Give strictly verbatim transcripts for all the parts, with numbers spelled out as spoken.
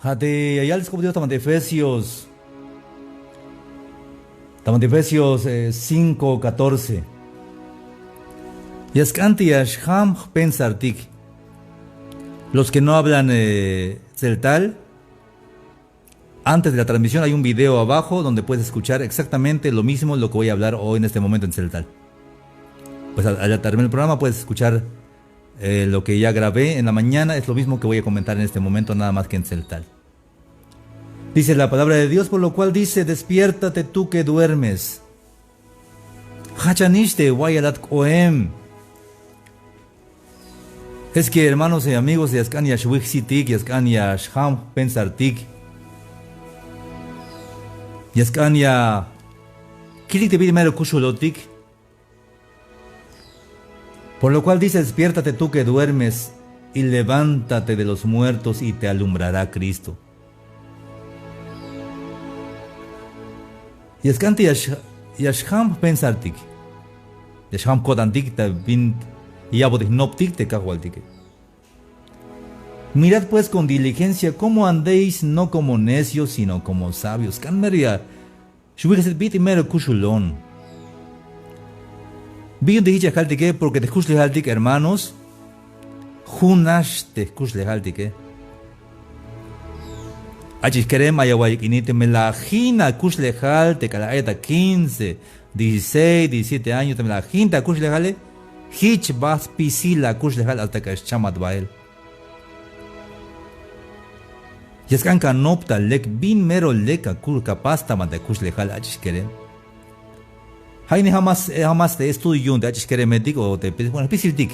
Ja' te ya yal te sk'op Dios ta banti Efesios, ta banti Efesios eh, cinco catorce. Ya sk'an te ya xjam jpensartik. Los que no hablan eh, tzeltal, antes de la transmisión hay un video abajo donde puedes escuchar exactamente lo mismo, lo que voy a hablar hoy en este momento en tzeltal. Pues al, al terminar el programa puedes escuchar eh, lo que ya grabé en la mañana, es lo mismo que voy a comentar en este momento, nada más que en tzeltal. Dice la palabra de Dios, por lo cual dice: "Despiértate tú que duermes". Jachanix te wayalat k'oem. Es que hermanos y amigos, ya sk'an ya xwijsitik, ya sk'an ya xjam jpensartik, ya sk'an ya kilik te bin mero kuxulotik. Por lo cual dice: "Despiértate tú que duermes, y levántate de los muertos, y te alumbrará Cristo". Ya sk'an te ya x- ya xjam jpensartik, ya xjam ko'tantik ta bin yabotik jnoptik te Kajwaltike. "Mirad pues con diligencia cómo andéis, no como necios, sino como sabios". Sk'an mero ya xwijsit bit'il mero kuxulon. Bi yu'un te jich ya kaltike, porque te jkuxlejaltik, hermanos, junax te jkuxlejaltike. Ach'ix kerem ay awa'iyik ini, teme la jin akuxlejal te k'alal ayat ta quince, dieciséis, diecisiete años, teme la jin ta akuxlejale, jich ba spisil akuxlejal hasta k'ax chamat bael. Ya sk'an ka anop ta lek bin mero lek ka ku- ka pas ta banti akuxlejal, ach'ix kerem. Ja' ini ja' más, ja' más te estudio yu'un te ach'ix keremetik o te, bueno, spisiltik.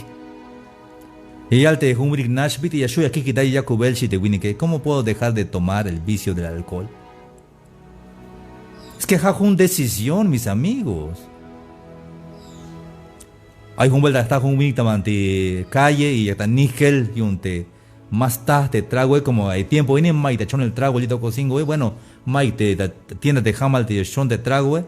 Ya yal te jun winik nax: "Bit'il ya xju' ya kijkitay yakubel", xchi te winike. "¿Cómo puedo dejar de tomar el vicio del alcohol?". Es que ja' jun decisión, mis amigos. Ay jun buelta ya jta jun winik ta banti calle y ya ta nijel yu'un te ma sta te tragoe, como ay tiempo ini mayuk ta chonel trago li' ta Ocosingoe, bueno, mayuk te ta tienda te jamal te ya xchon te tragoe.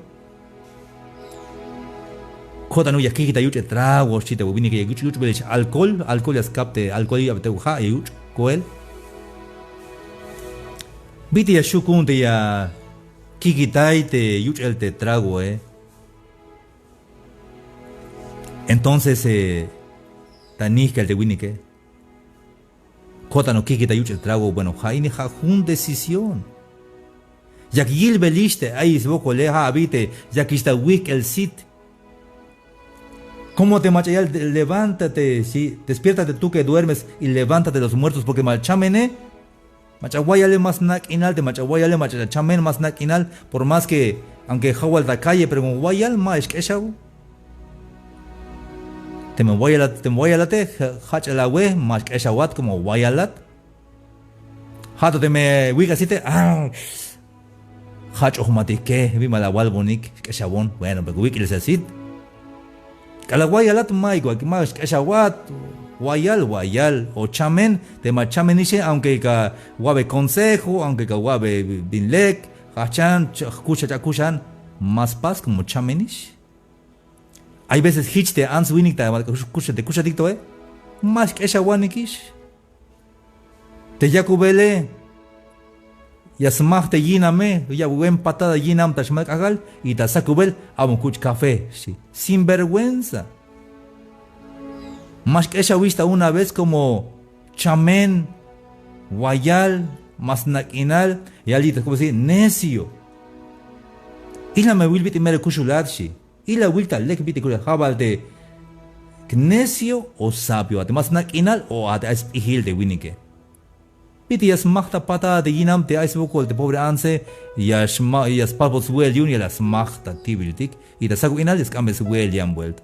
"Ko'tanuk ya kijkitay yuch'el trago", xchi te winike. Ya yuch' yuch'belix alcohol, alcohol ya skap te alcohol, ya te ja' ya yuch' koel. Bit'il ya xju' ku'un te ya kijkitay te yuch'el te tragoe. Entonces eh, ta nijk'el te winike: "¿Ko'tanuk kijkitay yuch'el trago?". Bueno, ja' ini ja' jun decisión. Yak yilbelix te ay swokole, ja' abi te yakix ta wijk'el sit. Como te mach'a yal: "Levántate, sí, despiértate tú que duermes y levántate de los muertos", porque ma chamene, mach'a wayale ma sna' k'inal, te mach'a wayale mach'a chamen ma sna' k'inal, por más que, aunque jawal ta calle, pero como wayal ma xk'exaw. Teme wayalat, teme wayalate, ja- jach'al awe, ma xk'exawat como wayalat. Ja' to teme wik'al site, ah, jach'oj jmatike, bin ma la awalbonik, xk'exawon. Bueno, pero wik'il sa sit. K'alal wayalat, mayuk, ma xk'exawat, wayal, wayal, o chamen, teme ma chamenixe, aunque ka wa'be consejo, aunque ka wa'be bin lek, jajchan, ch- jkuxa, ch'a'kuxan, ma spas como chamenix. Hay veces jich te ants winik ta kux- te kuxatik toe, ma xk'exawanikix. Te yakubele ya smaj te yiname, ya buen patada yinam ta xmal k'ajk'al, y ta sakubel, abon kuch' café, xchi. Sinvergüenza. Ma xk'exawix ta una vez como chamen, wayal, ma sna' k'inal, ya li' ta sk'op, xchi, necio. Ilame awil bit'il mero kuxulat, xchi. Ila awil ta lek bit'il kuxulat, ja' bal te necio o sabio, a te ma sna' k'inal o a te ay sp'ijil te winike. Bit'il ya smaj ta patada te yinam te ay swokol te pobre antse, ya xma- ya spasbot swe'el yu'un, ya la smaj ta ti'biltik, y ta sakub k'inal ya sk'anbe swe'el yan buelta.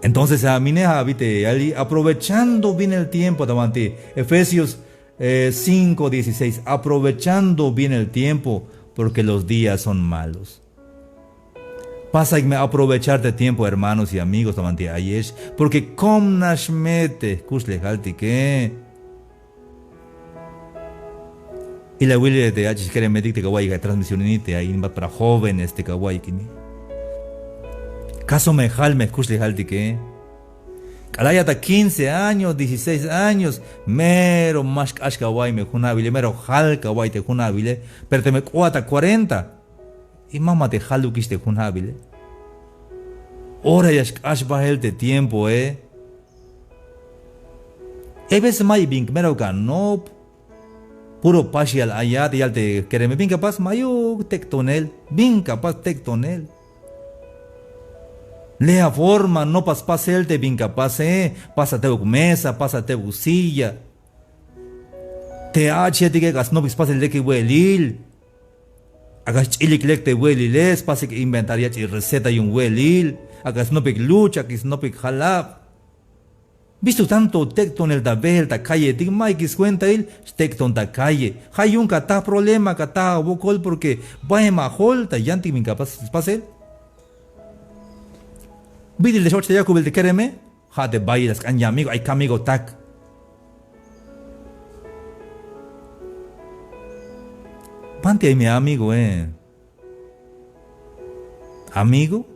Entonces a mine a bit'il ya li' aprovechando bien el tiempo, ta banti Efesios eh, cinco dieciséis, aprovechando bien el tiempo, porque los días son malos. Pasaik me aprovechar te tiempo, hermanos y amigos, ta banti ayex, porque kom nax me te jkuxlejaltike. Ila awil te ach'ix keremetik te ka wa'iyik a transmisión ini, te ay inbat para jóvenes te ka wa'iyik ini. Kaso me jal me jkuxlejaltike. K'alal ya ta quince años, dieciséis años, mero ma xk'ax ka awa'iy me jun ha'bile, mero jal ka awa'iy te jun ha'bile. Pero teme k'oat ta cuarenta, y ma ma te jalukix te jun ha'bile. Ora ya xk'ax bahel te tiempoe. Hay veces mayuk bin mero ka anop. Puro paxial ayat, yal te kereme, bin ka pas, mayuk, tek'tonel, bin ka pas, tek'tonel. Lea forma, nopa spasel te bin ka pase, pasa tebuk mesa, pasa tebuk silla. Te ach'ixetike ak'a snopik spasel lekil we'elil. Ak'a xch'ilik lek te we'elile, spasik inventar yach'il receta yu'un we'elil. Ak'a snopik luch, ak'a snopik jalab. Bistuk tanto tek'tonel ta beel ta calletik, mayuk skuentail, xtek'ton ta calle. Ja' yu'un ka taj problema, ka taj awokol, porque baem ajol ta yantik bin ka pas, spasel. Bit'il te x-och ta yakubel te kereme, ja' te bayel la sk'an yamigo, ay kamigotak. Banti ay me amigoe. Amigo.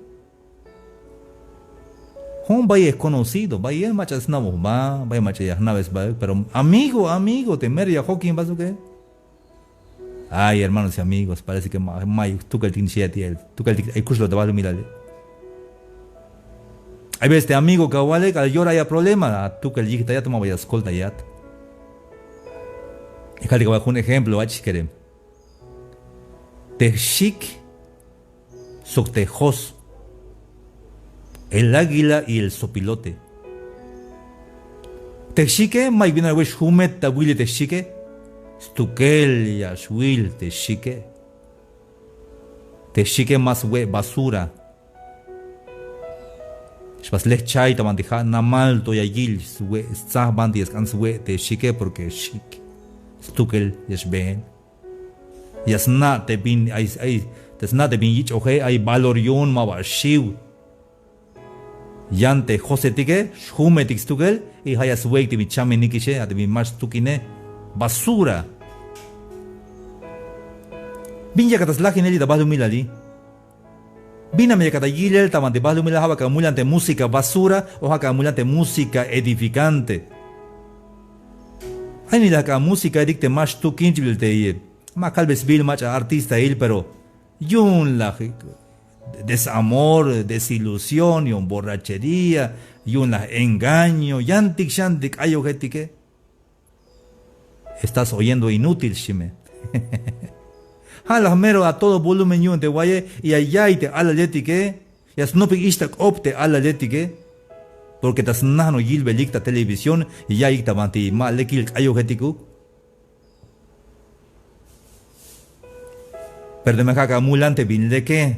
Jo'on bayel conocido, bayel mach'a sna'oj jba, bayel mach'a ya jna'be sba, pero amigo, amigo, te mero ya jokin jba suke. Ay, hermanos y amigos, parece que ma, mayuk stukeltik nix ya'iyel, stukeltik ay kuxloj ta balumilale. Hay veces te amigo ka awale, k'alal yora ay aproblema, a stukel yijtayat, maba ya skoltayat. Ya kaltik awal jun ejemplo, ach'ix kerem. Te jxik sok te jos. El águila y el zopilote. Te jxike, mayuk bin awil xjumet ta wilil te jxike. Stukel ya xwil te jxike. Te jxike ma swe' basura. Xba slejchay ta banti ja' namal to ya yil swe' stsaj banti ya sk'an swe' te jxike, porque jxik stukel ya xbeen. Ya sna' te bin, ay, ay, te sna' te bin yich'oje, ay valor yu'un, maba xiw. Yan te josetike, xjumetik stukel, y ja' ya swe'ik te bin chamenik ixe, a te bin ma xtukine. Basura. Bin yakat ta slajinel li' ta balumilali. Bin a me yakat ta yilel ta banti balumilal, ja' bal ka amulan te música basura o ja' ka amulan te música edificante. Ay nix la ka amúsicaetik te ma xtukin chibel te, ma kalbe sbiil mach'a artistail, pero yu'un la desamor, desilusión, yu'un borrachería, yu'un la engaño, yantik xan te k'ayojetike. Estás oyendo inútil, xchi me. Ja' la mero a todo volumen yu'un te waye, y ya ya'iy te alaletike, ya snopik ix ta k'op te alaletike. Porque ta snajnoj yilbelik ta televisión, ya ya'iyik ta banti ma lekil k'ayojetikuk. Pero teme ja' ka amulan te bin leke,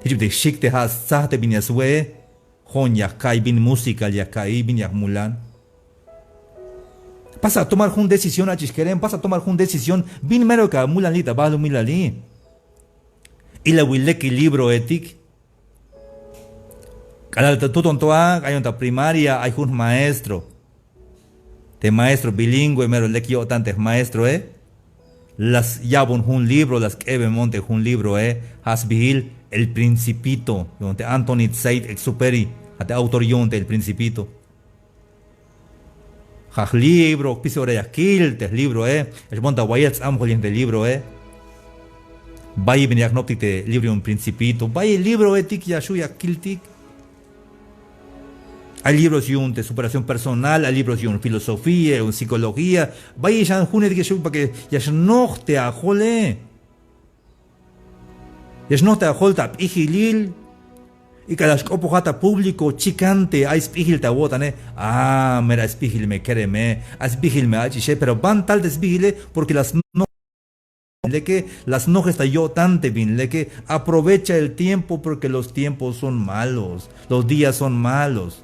jich bit'il jxik te ja' stsaj te bin ya swe'e. Jo'on ya jka'iy bin música ya jka'iy, bin ya jmulan. Pasa tomar jun decisión, ach'ix kerem, pasa tomar jun decisión, bin mero ka amulan li' ta balumilali. Ilawil lekil libroetik. K'alal ta tuton to a, ayon ta primaria, ay jun jmaestro. Te maestro bilingüe, mero lek yo'tan te jmaestroe. La ya'bon jun libro, la sk'ebenbon te jun libroe, ja' sbiil El Principito, yu'un te Antoine Saint-Exupéry, ja' te autor yu'un te El Principito. Ja' jlibro, spisil ora ya jkil te jlibroe, ya xboon ta wayel ts'ambajul yin te libroe. Bayel bin ya jnoptik te libro yu'un Principito, bayel libroetik ya xju' ya kiltik. Ay libros yu'un te superación personal, ay libros yu'un filosofía, yu'un psicología. Bayel xan junetik ya xju' para que ya xnoj te ajole. Ya xnoj te ajol ta p'ijilil. Y k'alal xk'opojat ta público chikan te ay sp'ijil ta awo'tane. A, mero ay sp'ijil me kereme, ay sp'ijil me ach'ixe, pero bantal te sp'ijile, porque la snoj leke, la snojes ta yo'tan te bin leke. Aprovecha el tiempo porque los tiempos son malos, los días son malos.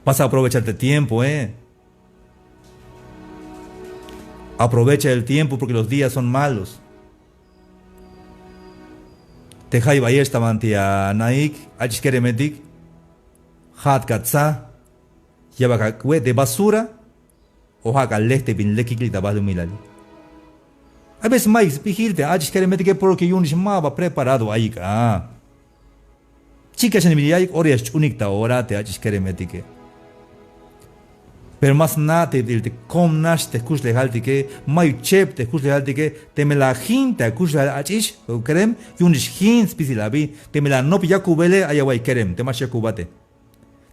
Vas a aprovechar te tiempo, eh. Aprovecha el tiempo porque los días son malos. Te jayeb ayex ta banti anaik, ach'ix keremetik, ja'at ka tsa, ya bal ka we' te basura, o ja' ka le te bin lekik li' ta balumilali. Hay veces mayuk sp'ijil te ach'ix keremetike porque yu'unix ma ba preparado ayik a. Chikan xan bin ya ya'iy k'or ya sch'unik ta ora te ach'ix keremetike. Pero ma sna' te bit'il te komnax te jkuxlejaltike, mayuk cheb te jkuxlejaltike, teme la jin te akuxlejal ach'ix o kerem, yu'unix jin spisil abi, teme la nop yakubele, ay awa'iy kerem te ma xyakubate.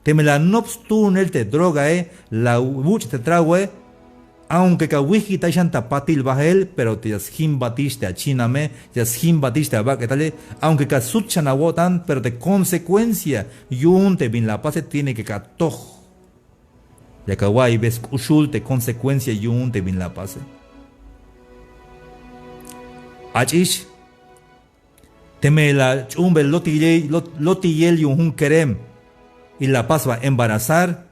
Teme la nop stuunel te drogae, la wuch' te tragoe, aunque ka wijkitay xan ta patil bael, pero te ya sjimbatix te achiname, ya sjimbatix te abak'etale, aunque ka sut xan awo'tan, pero te consecuencia yu'un te bin la pase tiene que ka toj. Yak awa'iybe sk'uxul te consecuencia yu'un te bin la pase. Ach'ix, teme la ch'uunbe lotiyel, lot-, lotiyel yu'un jun kerem, y la pas sba embarazar,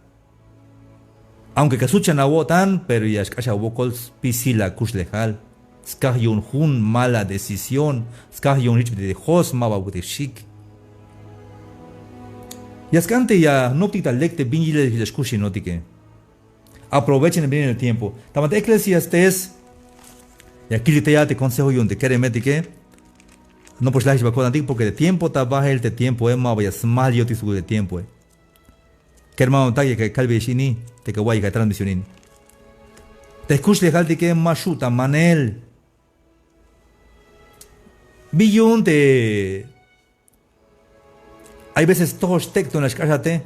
aunque ka sut xan awo'tan, pero ya xk'ax awokol spisil akuxlejal. Skaj yu'un jun mala decisión, skaj yu'un jich bit'il jos, ma ba bit'il xik. Ya sk'an te ya jnoptik ta lek te bin yilel ya xkuxinotike. Aprovechen bien el tiempo. Ta banti Eclesiastés, ya kiltik tey a te consejo yu'un te keremetike. Nopox lajix ba ko'tantik porque te tiempo ta bael te tiempoe, ma ba ya smal yo'tik sbuk te tiempoe. Kermanotak, ya kalbeyex ini, te ka wa'iyik a transmisión ini. Te jkuxlejaltike ma xju' ta manel. Bi yu'un te Hay veces tojox tek' to nax k'axate.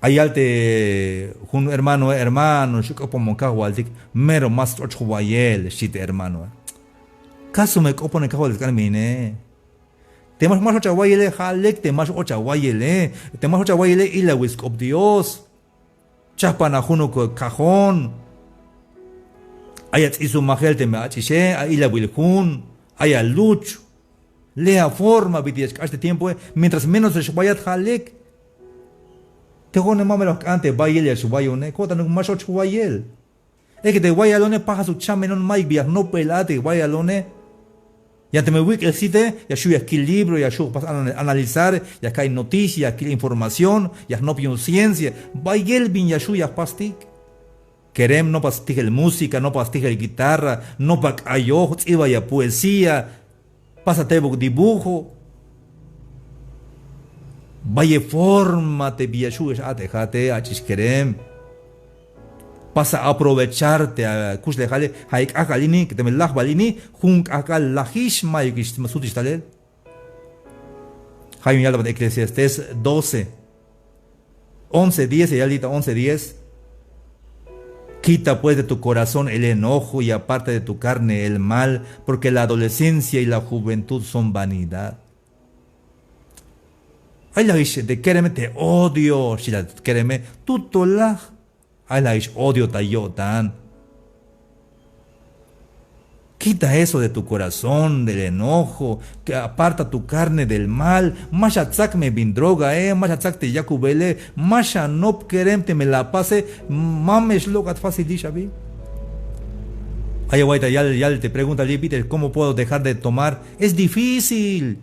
Ay yal te jun hermanoe, hermano, xk'opomon Kajwaltik, mero ma sch'och jwayel, xchi te hermanoe. Caso me k'oponen Kajwaltik sk'an me ine. Te ma, ma x'och awayele, ja' lek te ma x'och awayele. Te ma x'och awayele, ilawil sk'op Dios. Chajpan a junuk cajón. Ay a ts'isumajel teme ach'ixe, a ilawil jun, ay a luch. Lea forma bit'il ya xk'ax te tiempoe, mientras menos ya xwayat ja' lek. Te jo'one ma mero jk'an te bayel ya xwayone, ko'tanuk ma x'och jwayel. Es que te wayalone pajasuk chamenon, mayuk bi ya jnopbel a te wayalone. Yan teme wik'el jsite, ya xju' ya jkil libro, ya xju' jpas ana-, analizar, ya ka'iy noticia, ya jkil información, ya jnop yu'un ciencia. Bayel bin ya xju' ya jpastik. Kerem, nopa stijel música, nopa stijel guitarra, nopa k'ayoj, ts'ibay a poesía, pasa tebuk dibujo. Bayel forma te bi ya xju' ya x-a'tejate, ach'ix kerem. Pasa aprovechar te akuxlejale, ja' k'ajk'al ini, teme lajbal ini, jun k'ajk'al lajix, mayukix sutix talel. Ja' yu'un yal ta Eclesiastés doce, once diez, ya yal ta once diez. Quita pues de tu corazón el enojo y aparta de tu carne el mal, porque la adolescencia y la juventud son vanidad. Ay lajix te kereme te odio, xchi la kereme, tuto laj. Ay lajix odio ta yo'tan. Quita eso de tu corazón, del enojo, que aparta tu carne del mal. Ma xatsak me bin drogae, ma xatsak te yakubele, ma xanop kerem teme la pase, ma me xlok'at fácilix abi. Ay awa'iy ta yal, yal te pregunta li' bit'il, ¿cómo puedo dejar de tomar? Es difícil.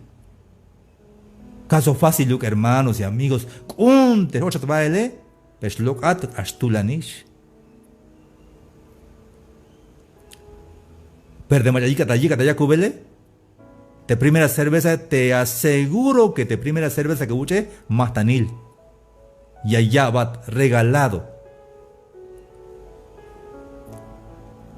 Caso fáciluk, hermanos y amigos. K'un te x-ochat baele, te xlok'at, k'ax tulanix. Pero te mach'a yik'at ta, yik'at ta yakubele, te primera cerveza, te aseguro que te primera cerveza que wuch'e, majtanil. Ya ya'bat regalado.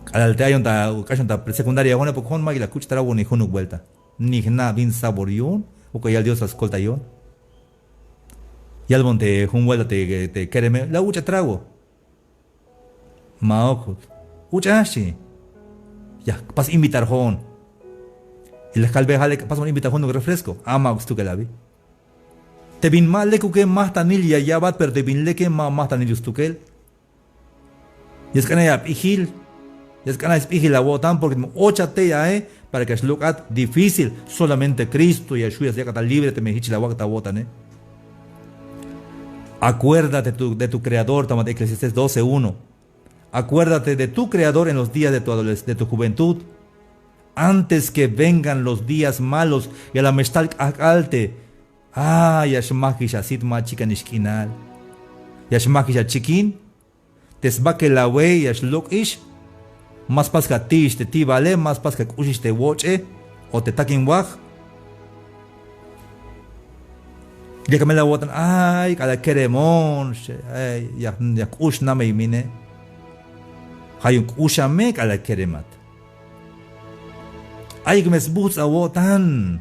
K'alal te ayon ta, k'axon ta secundaria jo'one, porque jo'on mayuk la kuch' trago ni junuk vuelta. Ni jna' bin sabor yu'un, o k'o yal Dios la skolta yu'un. Yalbon te jun vuelta te, te kereme, la uch'a trago. Ma'uk. Uch'a, xchi. Ya jpas invitar jo'on. Y la kalbe ja' lek, pasbon invitar junuk refresco. A, ma'uk stukel abi. Te bin ma lekuke majtanil ya ya'bat, pero te bin leke ma majtaniluk stukel. Ya sk'an ay ap'ijil. Ya sk'an ay sp'ijil awo'tan, porque teme ochat tey ae, para que ya xlok'at, difícil. Solamente Cristo ya xju' ya yak'at ta libre teme jich la awak' ta awo'tane. Acuérdate tu, de tu Creador, ta banti Eclesiastés doce uno. Acuérdate de tu Creador en los días de tu adoles-, de tu juventud, antes que vengan los días malos. Ya la me xtal k'ajk'al te, ah, ya xmajix asit, ma chikanix k'inal. Ya xmajix achikin. Te sbakel awe ya xlok'ix, ma spas ka ti'ix te ti'bale, ma spas ka k'uxix te woch'e o te takin waj. Yak me la awo'tan, ay k'alal keremon, ya k'ux namey mine. Ja' yu'un k'uxame k'alal keremat. Ayuk me sbujts' awo'tan.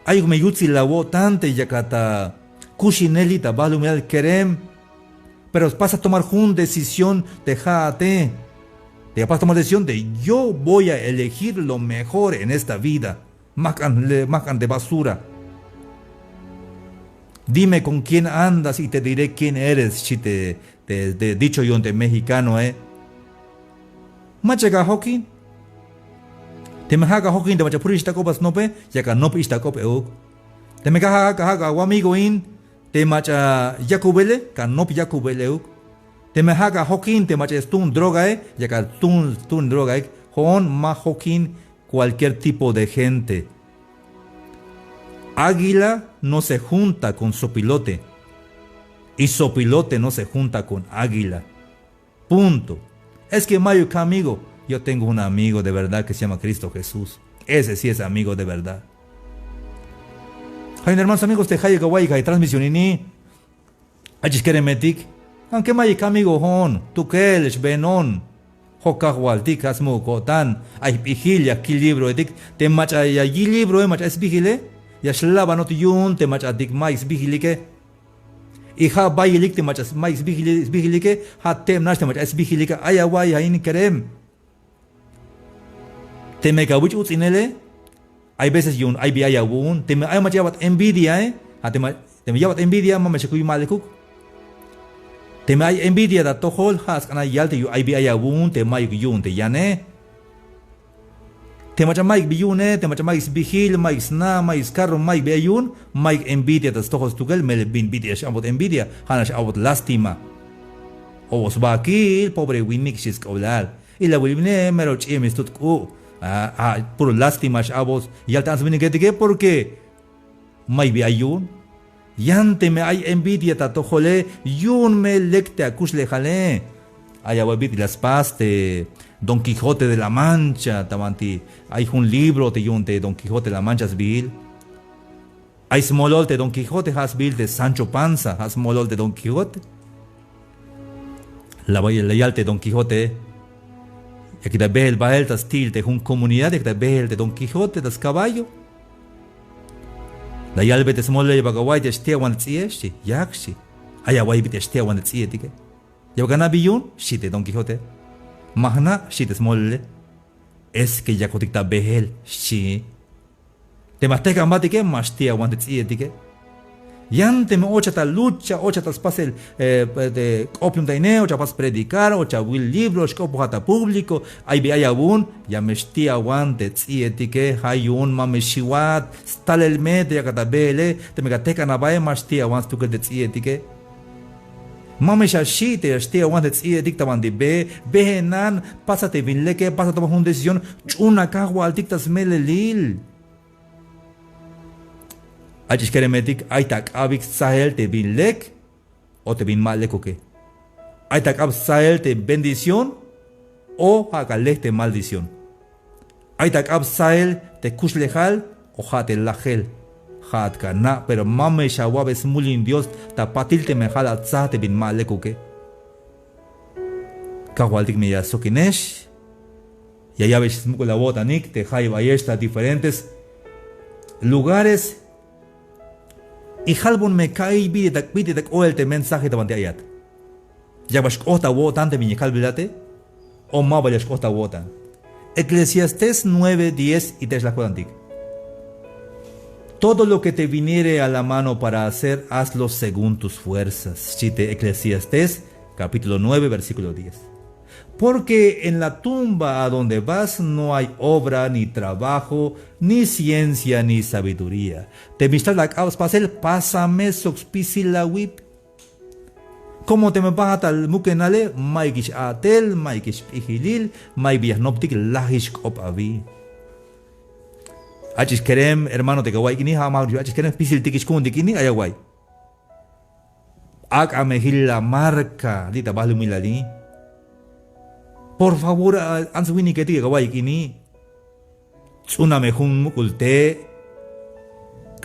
Ayuk me yutsil awo'tan te yakat ta kuxinel li' ta balumilal kerem. Pero pasa tomar jun decisión te ja'ate. Te ya pasa tomar decisión de yo voy a elegir lo mejor en esta vida. Ma jk'an, ma jk'an te basura. Dime con quién andas y te diré quién eres, xchi te, te, te dicho yu'un te mexicanoe. Mach'a ka ajokin. Teme ja' ka ajokin te mach'a puro ix ta k'op a snope, ya ka nop ix ta k'op euk. Teme ka ja' ka ja' ka wamigoin te mach'a yakubele, ka nop yakubel euk. Teme ja' ka ajokin te mach'a stuun drogae, ya ka stuun, stuun drogae. Jo'on ma jokin cualquier tipo de gente. Águila no se junta con zopilote. Y zopilote no se junta con águila. Punto. Es que mayuk amigo. Yo tengo un amigo de verdad que se llama Cristo Jesús. Ese sí es amigo de verdad. Ay, hermanos, amigos, te jayuk awa'iyik ay transmisión ini. Ach'ix keremetik. Aunque mayuk amigo jo'on, tukel xbeenon. Jo' kajwaltik, ja' smuk'ul ko'tan. Ay jp'ijil ya jkil libroetik. Te mach'a ya yil libroe, mach'a ay sbiile, ya xlabanot yu'un te mach'atik mayuk sbiilike. Y ja' bayilik te mach'a mayuk sbiili-, sbiilike, ja' tebnax te mach'a ay sbiilike. Ay awa'iy a in kerem. Teme ka awich' uts'inele, hay veces yu'un ay bi ay awu'un. Teme ay mach'a ya'bat envidiae, ja' teme, teme ya'bat envidia, ma me xakuy ma lekuk. Teme ay envidia ta atojol, ja' sk'an ya yal te yu'un ay bi ay awu'un te mayuk yu'un te yane. Te mach'a mayuk bi yu'une, te mach'a mayuk sbiil, mayuk sna, mayuk scarro, mayuk bi ay yu'un, mayuk envidia ta stojol stukel, melel bin bit'il ya x-a'bot envidia, ja' nax x-a'bot lástima. O sbakil, pobre winik, xchi sk'oblal. Y la awil winik mero ch'im stut k'u'. A, a, puro lástima x-a'bot yal te ants winiketike porque mayuk bi ay yu'un. Yan teme ay envidia ta atojole, yu'un me lek te akuxlejale. Ay awa'iy bit'il la spas te Don Quijote de la Mancha, ta banti ay jun libro te yu'un te Don Quijote de la Mancha sbiil. Ay smolol te Don Quijote, ja' sbiil te Sancho Panza, ja' smolol te Don Quijote. La, la yal te Don Quijote, yakik ta beel bael ta sti'il te jun comunidad, yakik ta beel te Don Quijote ta scaballo. La yalbe te smolole: ¿Ya bal awa'iy te ya xti'awan te ts'i'e? Xchi. Yak, xchi. Ay awa'iy bit'il ya xti'awan te ts'i'etike. ¿Ya bal ana' bi yu'un? Xchi te Don Quijote. Ma jna', xchi te smolole. Es que yakotik ta beel, xchi. Teme ya jtejk'an jbatike, ma xti'awan te ts'i'etike. Yan teme ochat ta lucha, ochat ta spasel, eh, te k'op yu'un ta ine, ochat pas predicar, ochat awil libro, xk'opojat ta público, ay bi ay awu'un, ya me xti'awan te ts'i'etike. Ja' yu'un ma me xiwat, stalel me te yakat ta beele. Teme ka tejk'an abae, ma xti'awan stukel te ts'i'etike. Ma me xaxi' te ya xti'awan te ts'i'etik ta banti be. Beenan, pasa te bin leke, pasa toma jun decisión, ch'uuna kajwaltik ta smelelil. Ach'ix keremetik, ay ta k'abik stsajel te bin lek o te bin ma lekuke. Ay ta k'ab stsajel te bendición o ja' ka lej te maldición. Ay ta k'ab stsajel te kuxlejal o ja' te lajel. Ja'at ka na', pero ma me xawa'be smul in Dios ta patil teme ja' la atsaj te bin ma lekuke. Kajwaltik, me ya sjokinex, ya ya'bex smuk'ul awo'tanik te jayeb ayex ta diferentes lugares. Y jalbon me ka'iy bit'il ta, bit'il ta k'oel te mensaje ta banti ayat. ¿Ya bal xk'ot awo'tan te bin ya kalbelate? ¿O ma bal ya xk'ot awo'tan? Eclesiastés nueve diez, y te ya xlaj ko'tantik: Todo lo que te viniere a la mano para hacer, hazlo según tus fuerzas. Xchi te Eclesiastés, capítulo nueve, versículo diez. Porque en la tumba a donde vas no hay obra, ni trabajo, ni ciencia, ni sabiduría. Te bin xtal ta k'ab spasel, pasa me sok spisil awip. Como teme bajat ta mukenale, mayukix a'tel, mayukix p'ijilil, mayuk bi ya jnoptik, lajix k'op abi. Ach'ix kerem, hermano, te ya awa'iyik ini, ja' ma ach'ix kerem, spisiltikix ku'untik ini, ay awa'iy. Ak'a me jil la marca li' ta balumilali. Por favor, a, ants winiketik ya awa'iyik ini. Ts'una me jun muk'ul te'.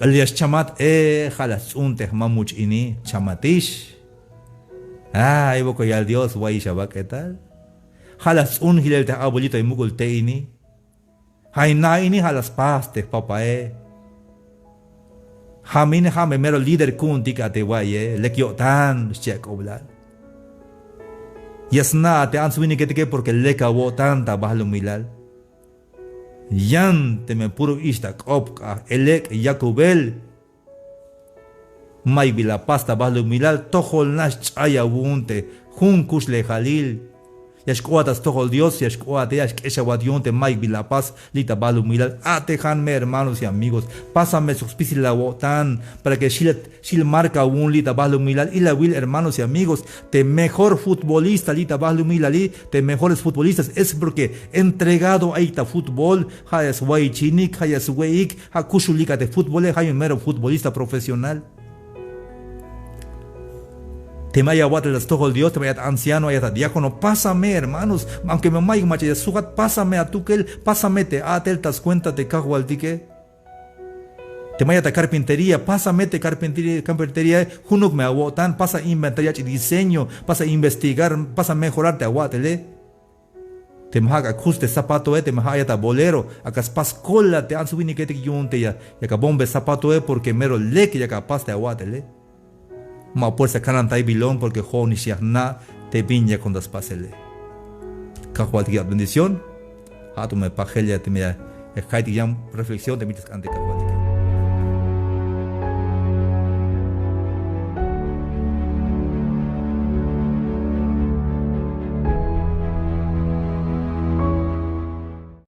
K'alal ya xchamat, e, ja' la sts'un te jmamuch ini, chamatix. Ay, wokol yal Dios, wa'ix abak'etal. Ja' la sts'un jilel te abuelitoe muk'ul te ini. Ja' in na ini ja' la spas te jpapae. Ja' me ini ja' me mero líder ku'untik a te wa'iye, lek yo'tan, xchi ak'oblal. Ya sna' a te ants winiketike porque lek awo'tan ta balumilal. Yan teme puro ix ta k'op k'aj elek' yakubel. Mayuk bi la pas ta balumilal, tojol nax ch'ay awu'un te jun kuxlejalil. Ya xk'oat ta stojol Dios, ya xk'oate, ya xk'exawat yu'un te mayuk bi la pas li' ta balumilal. A'tejan me hermanos y amigos, pasa me sok spisil awo'tan para que xil, xil marca awu'un li' ta balumilal. Ilawil hermanos y amigos, te mejor futbolista li' ta balumilali, te mejores futbolistas es porque entregado ayik ta futbol, ja' ya swa'ichinik, ja' ya swe'ik, ja' kuxulik a te futbole, ja' yu'un mero futbolista profesional. Teme ay awa'tel ta stojol Dios, teme ayat anciano, ayat a diácono, pásame, hermanos. Aunque me mayuk mach'a ya sujat, pásame atukel, pásame te a'tel ta scuenta te kajwaltike. Teme ayat a carpintería, pásame te carpintería, carpintería, junuk me awo'tan, pasa inventar yach'il diseño, pasa investigar, pasa mejorar te awa'tele. Teme ja' ak'a kujts te zapatoe, teme ja' ayat a bolero, ak'a spas kola te ants winiketik yu'un te ya, yak abombe zapatoe, porque mero lek yak apas te awa'tele. Ma puersa kanantaybilon, porque jo'onix ya jna' te bin yakon ta spasele. Kajwaltik ya'bat bendición. Ja'to me pajel ya teme ya, ya jka'iytik yan reflexión te bin ya sk'an te Kajwaltik.